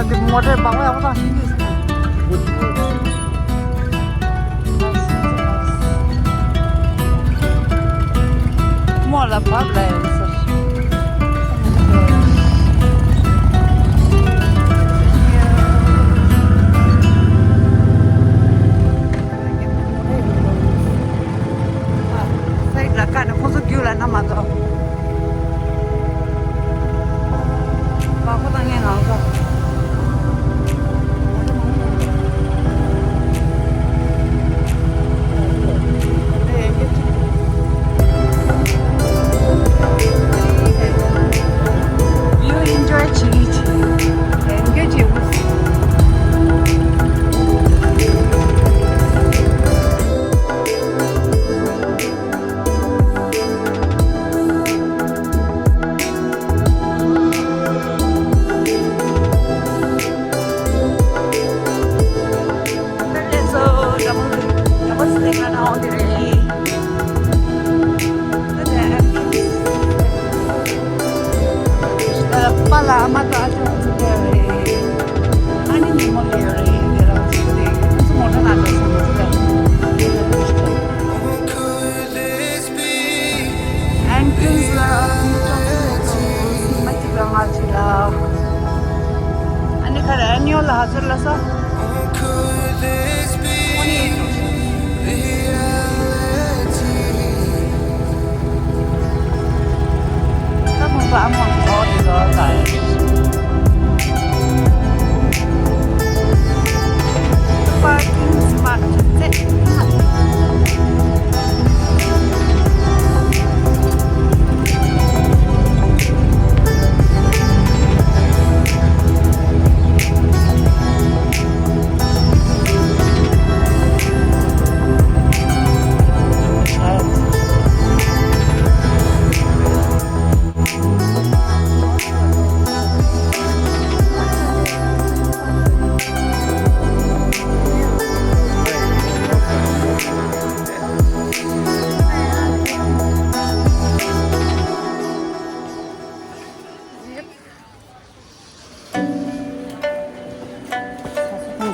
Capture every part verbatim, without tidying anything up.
འདི་མོ་ཊའི་སྦག་སྦག་ཡག་པོ་བཏང་ཤིང་འདུག་མོ་ལ་བབ་ལ་ཡོད་ས། ས་ཡིག་ལ་བཀག་ནས་ཁོ་ཚོ་རྒྱུགས་ལ་ན་མ་གཏོགས། པགས་པ་བཏང་མཁན་ང་ཚོ། View enjoy བྱེད་ཀྱི་བྱེད་ཀྱི། ལས་འགུལ་བྱེད་དགོས། པཱ་ལགས་ཨ་མ་དང་ཨ་ཅག་ཚོ་ཡོད་རེད། ཨ་ནེ་ཉིན་མོ་ཡོད་རེད། དེ་རང་ཚོ་རེད། ཁོ་ཚོ་མོ་ཊ་ནང་འགྲོ་སོང་། ཁོ་ཚོ་ལ་ཨེན་ཊི་རན་སི་ལ་མི་ཅོག་ཙེ་ཡོད་འདུག་སི་མ་གཅིག་ལ་ང་གཅིག་ལ། ཨ་ནེ་ག་རེ་ཨེ་ནི་ཡོ་ལ་ཧ་ཚོར་ལ་ས། Parking spot ཚེ།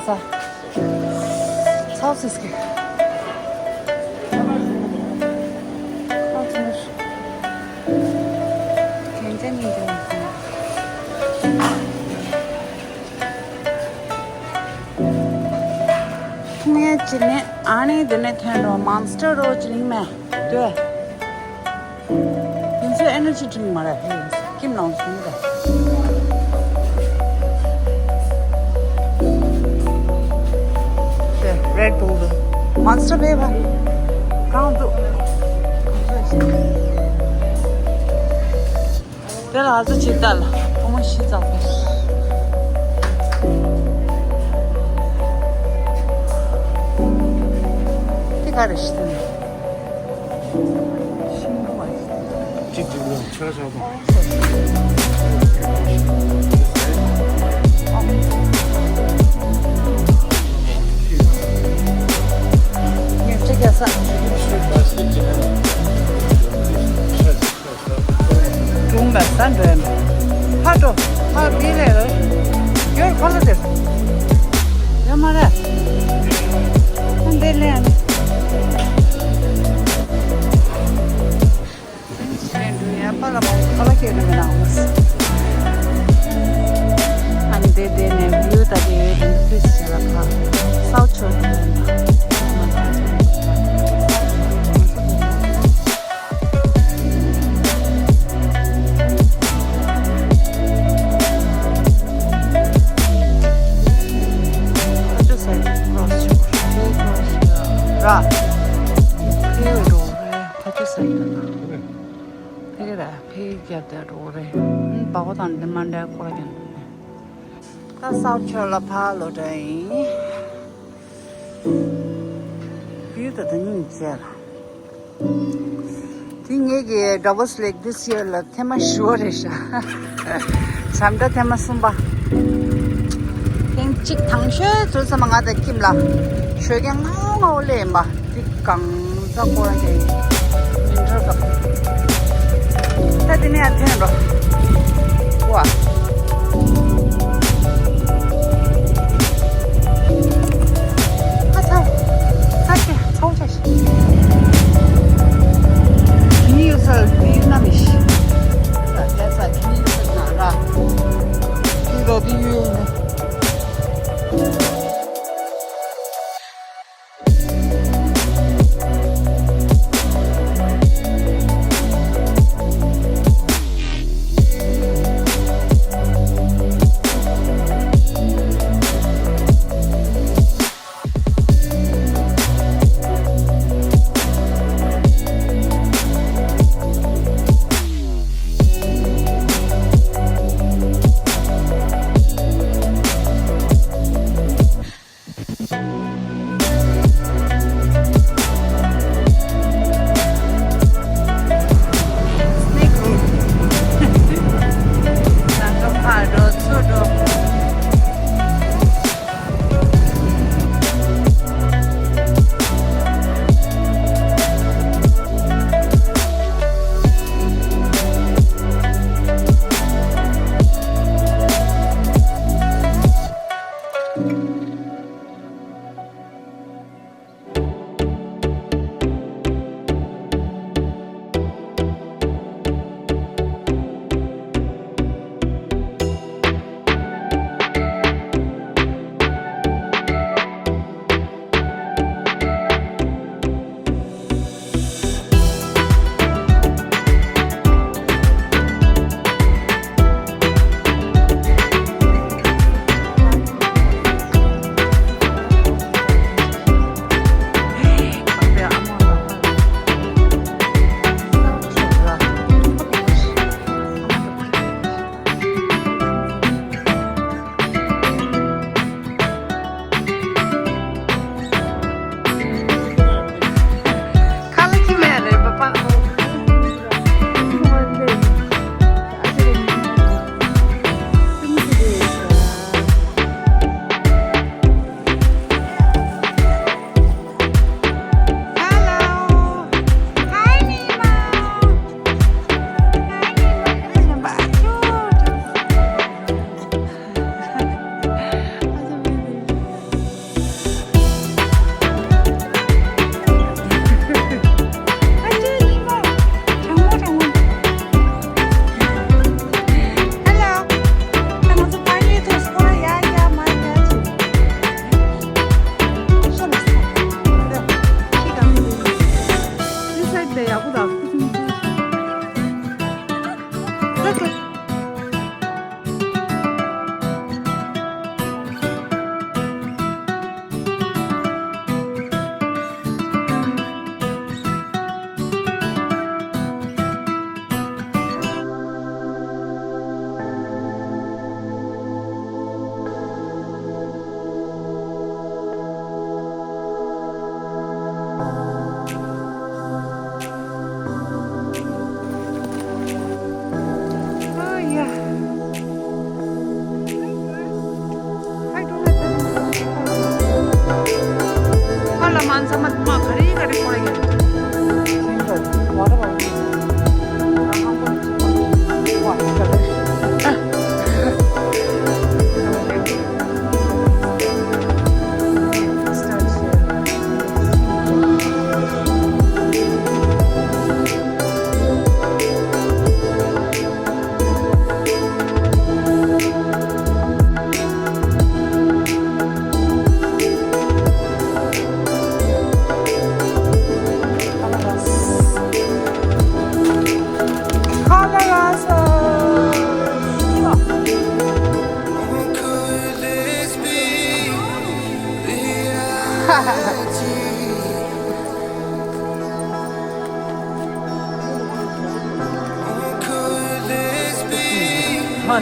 ཚ་ཚ་ཚ་ཚ་ཚ་ཚ། ངས་ཅི་ནས་ཨ་ནི་འདི་ནས་ཐོན་འགྲོ། མོན་སི་ཊར་རོ་ཅི་ནས་མེད་དོ། དེ་ཚོས་ཨེ་ནར་ཇི་ཌི་རིང་མ་རེད། ཧེ། ཀིམ་ནང་བཟུང་རེད། དེ་རེད་བུལ་དུ་མོན་སི་ཊར་བེ་བ་གང་འདུག་དེ་ལ་ཨ་ཚོ་ཅིག་ལྟ་ལ། ཕོ་མོ་བཞི་ཙམ་ཕེབས། དེ་ག་རེ་ཞིག་ལྟ་ན། གཅིག་གཅིག་ལ་ཆ་ཆ་དང་། ཉེར་གཅིག་བརྒྱ་ས། སྒྲུང་ལ་ས་འགྲོ་ཡ་མེད། ཕར་འགྲོ། ཕར་འདི་ལས་རེད། ཡོད་ཁ་ལོ་དེར། ཡོད་མ་རེད། ཨ་འདི་ལས་ཨ་ནི། ཨ་འདི་འདི་ནས་བིའུ་ད་དེ་རིང་ཕུལ་ཟེར་ལ་ཁ། སའུ་ཆོས་དེ་ལས་ན། ར། ཕེ་རོ་རེ་ཕ་ཆུ་སེ་ཡི་ད་ན། ཕེ་ར་ཕེ་རྒྱབ་དེ་རོ་རེ། སྦག་སྦག་དང་འདི་མ་འདྲ་ཁོ་ར་ཀྱང་འདུག་ནས། ད་སའུ་ཆོས་ལ་ཕ་ལོ་འདྲ་ཡིན། བིའུ་ད་ད་ཉིན་ཟེར། དེ་ངེད་ཀྱི་Devil's Lake this year ལ་ཐེངས་མ་བཞི་པ་རེད་ཤག་བྱམས་བརྩེ་ཐེངས་མ་གསུམ་པ། ཐེངས་གཅིག་དང་ཤོས་ཚུལ་ཙམ་ང་དང་ཁྱིམ་ལ་ཞོགས་ཀས་སྔ་སྔ་པོ་སླེབས་ཡིན་པ། དེ་གང་ཚ་ཁོ་རང་གི་མི་འགྲོ་སྐབས། ད་དེ་ནས་ཡར་ཐོན་འགྲོ། ཝ། ཁོང་ཆ་ཤི། ཁྱི་ཡོད་ས་དེ་ཡོད་ན་མི་ཤི། ས་དེ་ས་ཁྱི་ཡོད་ས་ན་ར། ཁྱི་རོ་དེ་ཡོད་ན།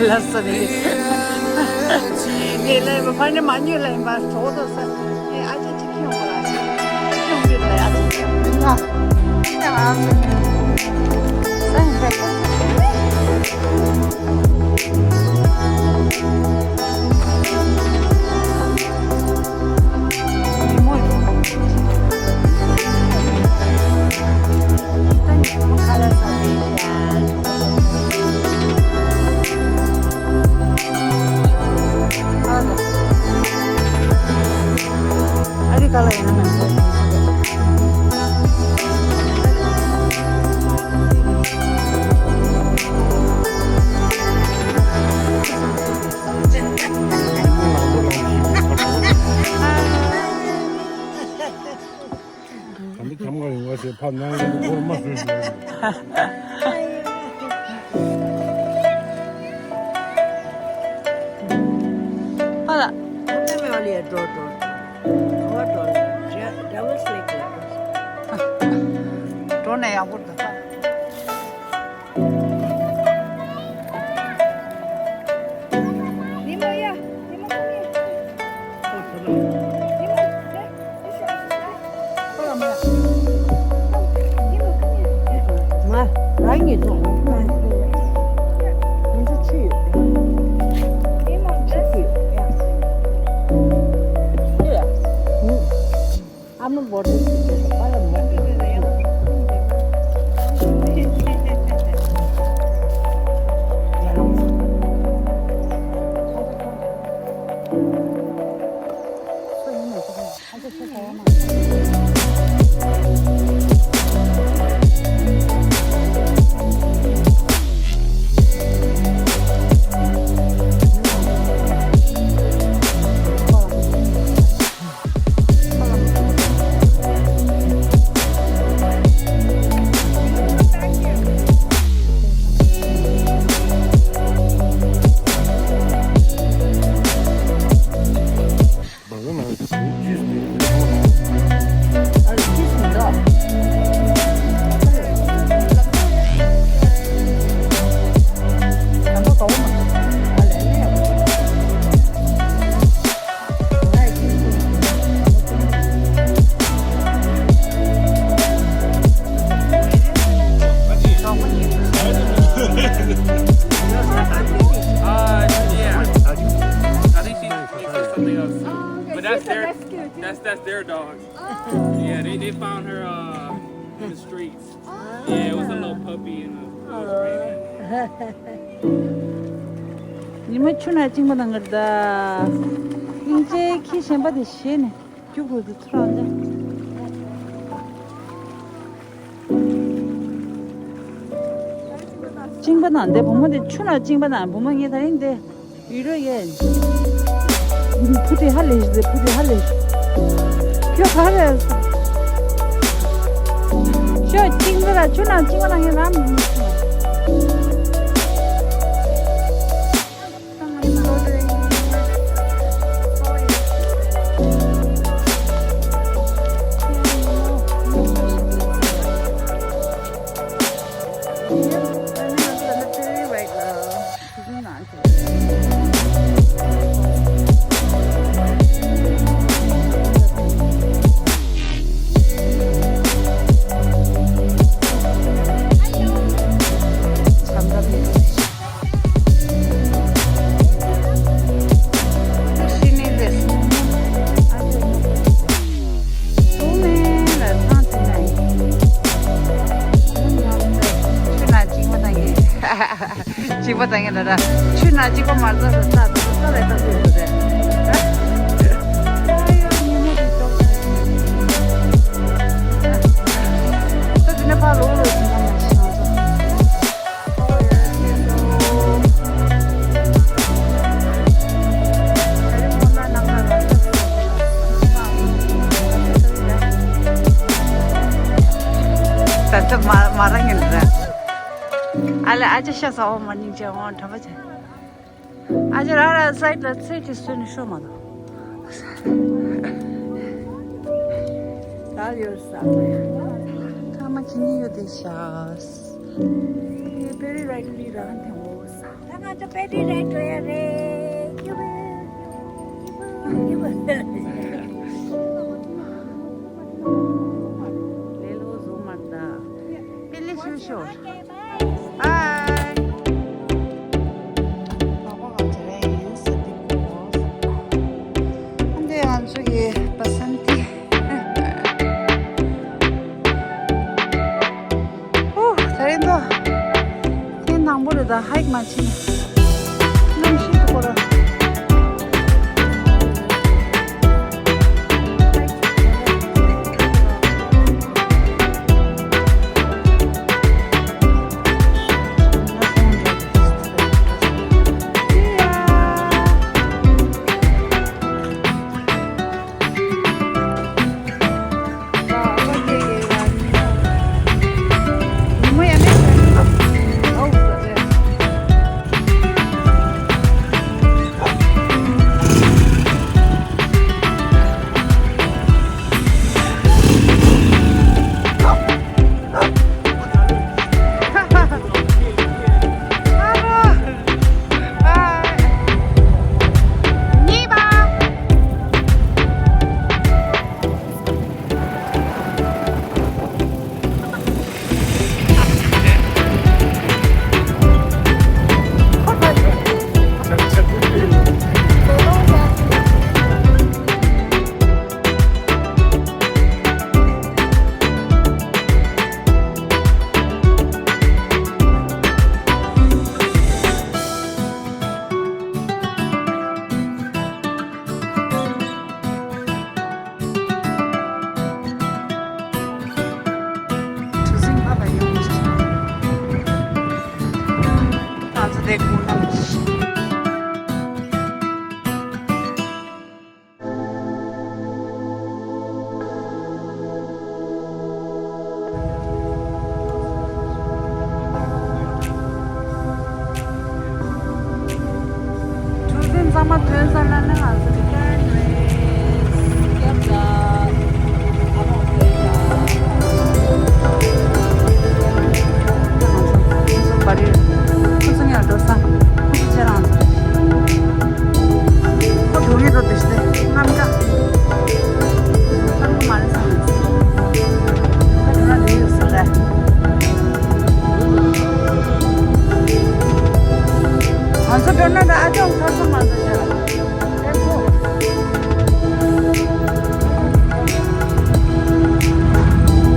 ལ་ས་རེད། ངས་ལན་པ་ཕ་ནི་མ་ཉོས་ལན་པ་གྲོགས་དང་ས་ངས་ཨ་ཅག་ཅིག་ཁྱོད་པ་ལ་ས་ཁྱོད་འདི་ལ་ཨ་ཅག་ཁྱོད་ང་ཡང་ཨ་ཅག་ཁྱོད་ས་ངས་ཁ་ཁྱོད། ཨ་རི་ཀ་ལ་ཡིན་ན་མ་ཟད། ཁ་ནང་ལ་སྒོར་མ་བཟོས་ཤིག་ཨ་ལ། འགྲོ་འགྲོ་འགྲོ་འགྲོ་འགྲོ་ནས་ཡག་པོ་འདུག་ཨ་མ་བོ་ཏི་ཞིག་རེད། པ་ལ་མོ། Uh, yeah. I think she, she said something else. But that's their, that's, that's their dog. Yeah, they, they found her, uh, in the streets. Yeah, it was a little puppy and a little stray. ཉི་མ་ཆུ་ནང་བཅིངས་པ་དང་གར་ད། སྙིང་རྗེ་ཁྱི་གཞན་པ་དེ་ཞེད་ནས་སྐྱུག་རུ་དེ་ཚུར་རང་ཅག་བཅིངས་པ་དང་དེ་བུ་མོ་དེ་ཆུ་ནང་བཅིངས་པ་དང་བུ་མོ་ངས་ད་རིང་དེ། ཡུ་རོ་ཡན། ཕུ་ཏི་ཧ་ལས་ཤི། ཕུ་ཏི་ཧ་ལས་ཤི། ཁྱོད་ག་རེ། ཤོ་ཅིང་ཙི་ལ་ཆུ་ནང་ཅིང་ཙི་ལ་ངས་རང་མི་ཤི། གཅིག་པ་དང་ཡིན་ལ་ར། ཆུ་ནང་གཅིག་པ་མ་རྩ་རུ་ས་དང་ས་ལས་བཏང་དགོས་ཡོད་རེད། ཨ་ཡོ་ཉིན་མོ་དེ་ཅོག་ས་དེ་ནས་ཕར་ལོག་ལོག་ཟིན་ན་མ་ཤི་ང་ཚོ། ད་ཚོད་མ་མ་རང་ཡིན་རེད། ཨ་ལེ་ཨ་ཅེ་ཤ་ཟ་འོ་མ་སྙིང་རྗེ་འོང་དྲན་པ་བྱས། ཨ་ཅེ་ར་ར་སའིད་ལ་ཚེ་གཅིག་གསོན་ནས་ཤོག་མ་གཏོགས། ད་ཡོད་ས་མ་ཡ། ཐ་མ་ཅི་ནི་ཡོད་དེ་ཤ། ཡེ་པེ་རི་རའི་ཌི་ར་ཧན་ཐེ་འོ་ས། ད་ང་ཚོ་པེ་རི་རའི་ཌི་འགྲོ་ཡ་རེད། ཡུ་བེ། ཡུ་བེ། ལེ་ལོ་བཟོ་མ་ད། པེ་ལེ་ཤོ་ཤོ། Bye. འདི་ང་ཚོ་གི་པ་སན་ཏི། ཨོ། ད་རིང་དོ། ཐེངས་དང་པོ་རེད་ད་ཧའིག་མ་བྱས་ནས། གནམ་གཤིས་འདུག་གོ་ར། གྲུ་གཟིངས་ཚང་མ་ཐོན་ཚར་ན་ནི་ང་ཚོ་return race རྒྱབ་ད། ཨ་མ་ཕེ་ད། ང་ཚོ་ང་ཚོ་བ་རི་ཁོ་ཚོ་ཉར་འགྲོ་ས་ཁོ་ཚོ་ཁྱེད་རང་ཚོ། ཁོ་འགྲོ་གི་འགྲོ་དེ་ཤི་དེ་རྔམ་དྲག་ཁ་ཁོ་མ་རེད་བསམ་ཡོད། ཁ་འགྲོ་ན་འགྲིག་ཡོད་ས་རེད། ང་ཚོ་འགྲོ་ན་ད་ཨ་ཅག་ཚར་སོང་། ང་ཚོ་ཡར་ལ་ཨེ་ཁོ།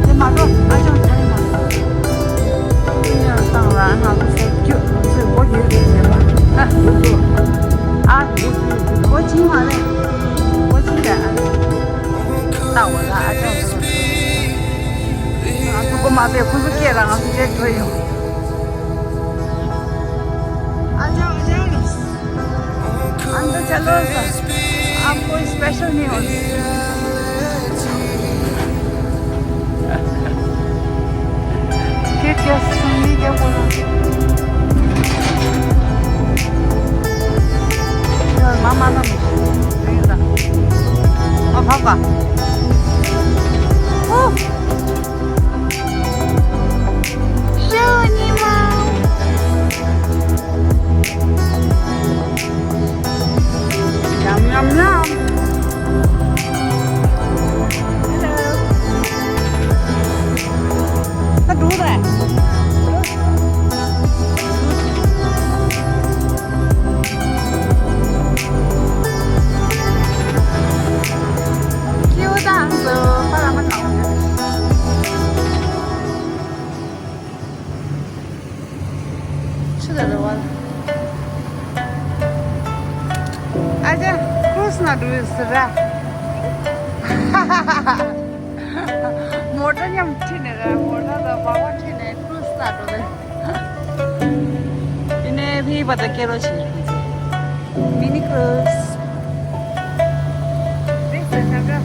དེ་མ་གཏོགས་ཨ་ཅག་ཚར་མ་སོང་། ཁོ་ཚོ་ཉར་བཏང་ལ་ང་ཚོ་ཟ་རྒྱུ་ང་ཚོས་སྒོ་ཡོད་ཀྱི་ཟེར་བ། ཨ། སྒོ་ཕྱིན་མ་རེད། སྒོ་ཕྱིན་རེད་ཨ། ལྟ་འོ་ད་ཨ་ཅག་ཚོ། ང་ཚོ་སྒོ་མ་ཕྱེ་ཁོ་ཚོ་སྐད་ལ་ང་ཚོ་བྲོས་འགྲོ་ཡོང་། ཨ་ཅག་ཨ་ཅག་ཨ་མདོ་ཅ་ལོ་ས། आपको स्पेशल नहीं होती। के क्या सुनने क्या बोला? मामा ना नहीं था। ओ पापा। ओ। Shonima. Yum, yum, yum. Hello. Nó đuổi rồi. Cute dancer. Para mà cậu. Şu da da var. Aja, cruise na duyu sıra. Motor nyam chine ra, motor da baba chine, cruise na duyu. Ine bhi pata kero chine. Mini cruise. This is a good.